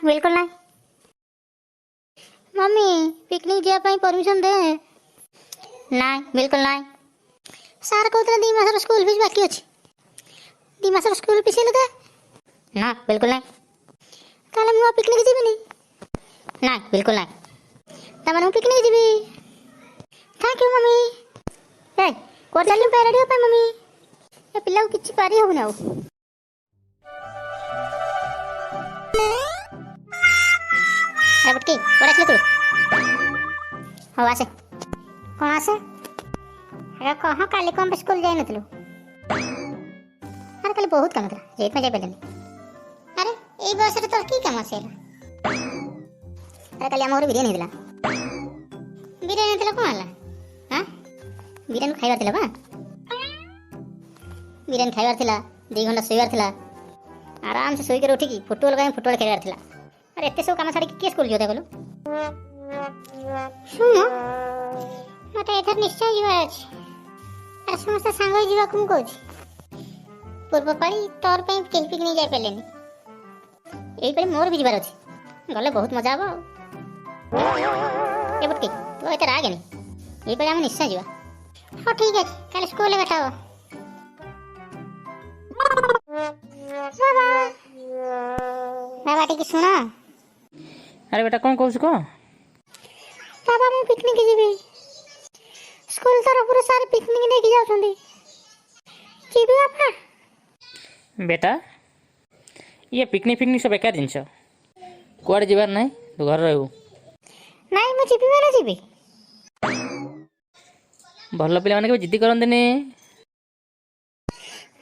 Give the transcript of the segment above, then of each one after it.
ବିଲକୁଲ ନାହିଁ। Mummy, picnic ଯିବା ପାଇଁ ପରମିସନ୍ ଦେ। ନାଇଁ, ବିଲକୁଲ ନାହିଁ। ସାର୍ କହୁଥିଲେ 2 ମାସର ସ୍କୁଲ ଫିସ୍ ବାକି ଅଛି। 2 ମାସର ସ୍କୁଲ ଫିସ୍ ହେଲେ ଦେ। ନା, ବିଲକୁଲ ନାହିଁ। ତାହେଲେ ମୁଁ ଆଉ ପିକନିକ୍ ଯିବିନି। ନା, ବିଲକୁଲ ନାହିଁ। ତାମାନେ ମୁଁ ପିକନିକ୍ ଯିବି। Thank you mummy. ଏ, କୁଆଡ଼େ ଚାଲିଲୁ? ପାଇଁ ରେଡ଼ି ପାଇଁ ମମି। ଏ ପିଲାକୁ କିଛି ପାରି ହେବନି ଆଉ। ଆରେ ବୁଟକି, କୁଆଡ଼େ ଆସିଲୁ ତୁ? ହଉ ଆସେ। କ'ଣ ଆସେ? ଆରେ କହ, କାଲି କ'ଣ ପାଇଁ ସ୍କୁଲ ଯାଇନଥିଲୁ? ଆରେ, କାଲି ବହୁତ କାମ ଥିଲା, ସେଇଥିପାଇଁ ଯାଇପାରିଲିନି। ଆରେ, ଏଇ ବୟସରେ ତୋର କି କାମ ଅଛି ହେଲା? ଆରେ, କାଲି ଆମ ଘରେ ବିରିୟାନୀ ହେଇଥିଲା। ବିରିୟାନୀ ହେଇଥିଲା, କ'ଣ ହେଲା? ହଁ, ବିରିୟାନୀ ଖାଇବାର ଥିଲା ବା। ବିରିୟାନୀ ଖାଇବାର ଥିଲା, 2 ଘଣ୍ଟା ଶୋଇବାର ଥିଲା, ଆରାମସେ ଶୋଇକରି ଉଠିକି ଫୁଟବଲ କାହିଁ ଫୁଟବଲ ଖେଳିବାର ଥିଲା। ଆରେ, ଏତେ ସବୁ କାମ ଛାଡ଼ିକି କିଏ ସ୍କୁଲ ଯିବ କହିଲୁ? ଶୁଣ, ମତେ ଏଥର ନିଶ୍ଚୟ ଯିବାର ଅଛି। ଆରେ, ସମସ୍ତେ ସାଙ୍ଗ ହେଇ ଯିବାକୁ ମୁଁ କହୁଛି। ପୂର୍ବ ପାଳି ତୋର ପାଇଁ କେହି ପିକନିକ୍ ଯାଇପାରିଲେନି, ଏଇ ପାଳି ମୋର ବି ଯିବାର ଅଛି। ଗଲେ ବହୁତ ମଜା ହବ। ଆଉ ଏ ବୁଟକି, ତୁ ଏତେ ରାଗେନି। ଏଇ ପାଳି ଆମେ ନିଶ୍ଚୟ ଯିବା। ହଉ, ଠିକ ଅଛି, କାଲି ସ୍କୁଲରେ ଭେଟ ହବ। ବାବା, ବାବା, ଟିକେ ଶୁଣ। ଆରେ ବେଟା, କ'ଣ କହୁଛୁ କହ। ବାବା, ମୁଁ ପିକନିକ୍ ଯିବି। ସ୍କୁଲ ତରଫରୁ ସାର୍ ପିକନିକ୍ ନେଇକି ଯାଉଛନ୍ତି। ଯିବି ବାପା। ବେଟା, ଇଏ ପିକନିକ୍ ଫିକନିକ୍ ସବୁ ବେକାର ଜିନିଷ। କୁଆଡ଼େ ଯିବାର ନାହିଁ, ତୁ ଘରେ ରହିବୁ। ନାଇଁ, ମୁଁ ଯିବି ମାନେ ଯିବି। ଭଲ ପିଲାମାନେ କେବେ ଜିଦ୍ଦି କରନ୍ତିନି।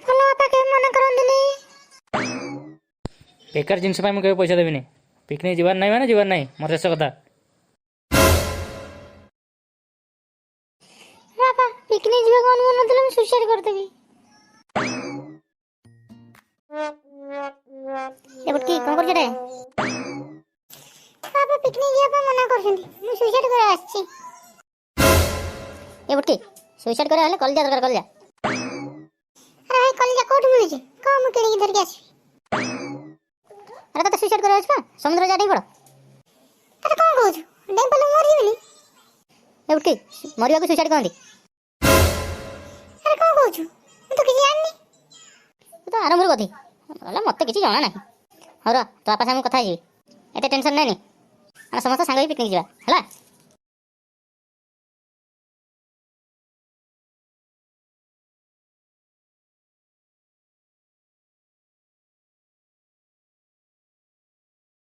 ଭଲ ବାପା କେବେ ମନା କରନ୍ତିନି। ବେକାର ଜିନିଷ ପାଇଁ ମୁଁ କେବେ ପଇସା ଦେବିନି। ପିକନିକ୍ ଯିବାର ନାହିଁ ମାନେ ଯିବାର ନାହିଁ, ମୋର ଶେଷ କଥା। ବାପା, ପିକନିକ୍ ଯିବାକୁ ଅନୁମତି ନଦେଲେ ମୁଁ ସୁଇସାଇଡ୍ କରିଦେବି। ଏ ବୁଟକି, କ'ଣ କରୁଛୁ ରେ? ବାପା ପିକନିକ୍ ଯିବା ପାଇଁ ମନା କରୁଛନ୍ତି, ମୁଁ ସୁଇସାଇଡ୍ କରି ଆସିଛି। ଏ ବୁଟକି, ସୁଇସାଇଡ୍ କରିବା ହେଲେ କଲିଜା ଦରକାର, କଲିଜା। ଆରେ ଭାଇ, କଲିଜା କୋଉଠି ମିଳୁଛି କଣ? ମୁଁ କିଣିକି ଧରିକି ଆସିବି। ଆରେ, ତତେ ସୁଇସାଇଡ୍ କରିବା ଅଛି ପା, ସମୁଦ୍ର ଯା, ଡେଇଁ ପଡ଼। ଆରେ, କ'ଣ କହୁଛୁ? ଡେଇଁ ପଡ଼ିଲେ ମୁଁ ମରିଯିବିନି? ଏ ବୁଟକି, ମରିବାକୁ ସୁଇସାଇଡ୍ କହନ୍ତି। ଆରେ, କ'ଣ କହୁଛୁ? ମୁଁ ତ କିଛି ଜାଣିନି। ତୁ ତ ଆରମ୍ଭରୁ ଗଧି ଗଲା, ମତେ କିଛି ଜଣା ନାହିଁ। ହଉ ରହ, ତୋ ବାପା ସାଙ୍ଗେ ମୁଁ କଥା ହେଇଯିବି। ଏତେ ଟେନସନ୍ ନେନି, ଆମେ ସମସ୍ତେ ସାଙ୍ଗ ହେଇ ପିକନିକ୍ ଯିବା।